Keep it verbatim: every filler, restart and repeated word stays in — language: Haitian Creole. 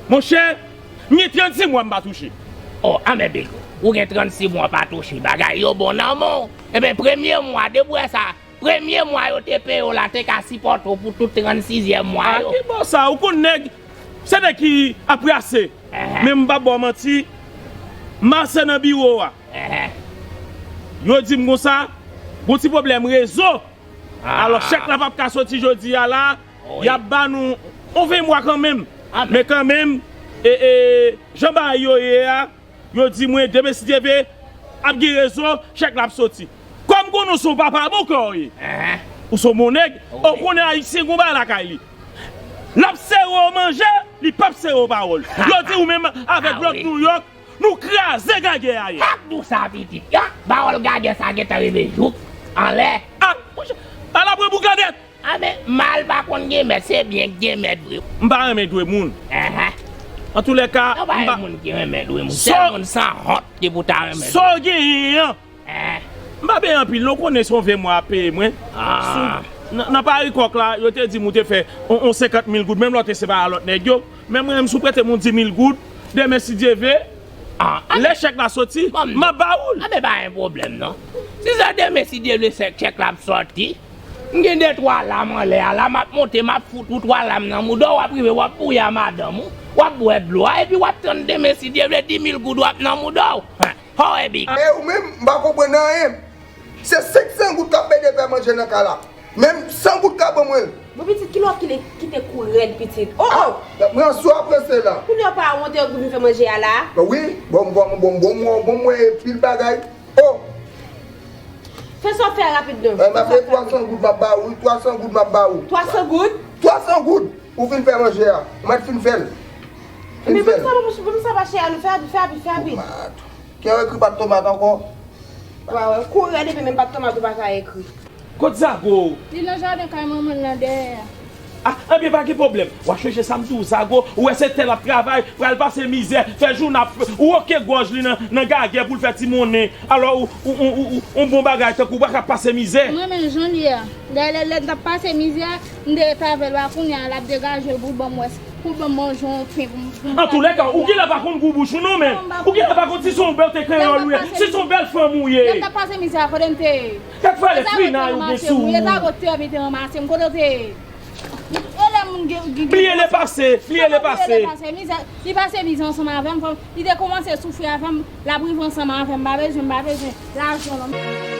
Monchè, m gen trannsis mwa m pa touche. Oh, anben Big, ou gen trannsis mwa w pa touche, bagay yo bon nan men w. Enben, premye mwa, depi w wè sa, premye mwa yo te peye w la, te ka sipòte w pou tout trannsizyèm mwa yo. A, ki bò sa? Ou konn nèg, se nèg ki ap brase. Ehè. Men m p ap ba w manti, m pase nan biwo a. Ehè. Yo di m konsa, gon ti pwoblèm rezo. Ah. Alò, chèk la p ap ka soti jodi a la, wi, y ap ba nou yon ven mwa kanmenm. Ah, men kanmenm, e, e, jan bagay yo ye a, yo di mwen, demen si Dye vle, ap gen rezo, chèk la ap soti. Kòm konnen w se yon papa bon kè w ye. Ehè. Ou se yon bon nèg, wi, ou konnen Ayisyen gon bagay lakay li. L ap sere w manje, li p ap sere w pawòl. Yo di ou menm avèk, ah, lòt wi, Nouyòk, nou kraze Gagè a yè. Sa k di w sa, pitit? Ya, pawòl Gagè sa gentan rive jouk anlè. Ah, monchè, al apre boukadèt. A, men mal pa konn gen mèt, se byen k gen mèt vre. M pa renmen dwe moun. Ehè. Antoulèka, non, pa m pa gen moun ki renmen dwe moun. Sèl moun sanwont ki pou ta renmen dwe. Sa w genyen an. Eh. M pa peye anpil, non, konnen se yon ven mwa ap peye mwen. Ah. Sou, nan, nan Parikòk la, yo te di m ou te fè yon, yon senkant mil goud, menm lè w te separe a lòt nèg yo. Men mwen menm, si w prete m yon dis mil goud, demen si Dye vle, ah, lè chèk la sòti, m ap ba ou l. Anben, pa gen pwoblèm, non. Si se demen si Dye vle, chèk, chèk la ap sòti, m gen de twa lam anlè a la, m ap monte, m ap fout ou twa lam nan mouda w, w ap rive, w ap bouyi a madanm ou, w ap bwè dlo a, epi w ap tann demen si Dye vle, dis mil goud w ap nan mouda w. Hò, e Big. E ou menm, m pa konprann anyen. Se senk san goud k ap ede fè manje nan kay la. Menm san goud ka ban mwen l. Bon, pitit, kilè w ap kite, kite kou rèd, pitit? Oh, oh! Ah, mwen sou aprese la. Kounye a w pa wonte w vin fè manje a la? Wi, bon, bon, bon, bon, bon, bon, mwen pil bagay. Oh! Fè sa w fè a rapid non. Eh, m ap fè twa san goud, m ap ba ou, wi, twa san goud, m ap ba ou. Twa san goud? Twa san goud! Ou fin fè manje a. Ou mèt fin fè l. Fin fè l. Men ban m sa, ban m sa, pa chè a, nou fè rapid, fè rapid, fè rapid. Tomat. Kè w ekri pat tomat ankò? Wa wè, kou rèd epi menm pat tomat ou pa ka ekri. Kot Zago? Li nan jaden kay manman l lan dèyè a. Ah, anben pa gen pwoblèm. W a chèche sa m di w, Zago, ou wè se tè l ap travay, pral pase mizè, fè jounen ap, ou woke gòj li nan, nan Gagè pou l fè ti monnen. Alò, ou, ou, ou, ou, ou, yon bon bagay tankou w pa ka pase mizè. M renmen jan l ye a. Dayè lè, lè l t ap pase mizè, m te rete avè l, kounye a l ap degaje l pou l ban m wè, pou l ban m manje yon pen pou m, pou m. Antoulèka, ou genlè pa konn gou bouch ou non, men. Ou genlè pa konn si se yon bèl te kreyòl ou ye, si se yon bèl fanm ou ye. Lè m t ap pase mizè a, kote m te ye? Kèk fwa lespri nan ou gen sou ou. Lè Zago te te ranmase m, kote w te ye? E lè moun gen, gen, gen. Bliye lepase, bliye lepase. Bliye lepase. Mizè, li pase mizè ansanm avè m, fò, li te kòmanse soufri avè m, l ap rive ansanm avè m, m pa bezwen, m pa bezwen lajan non.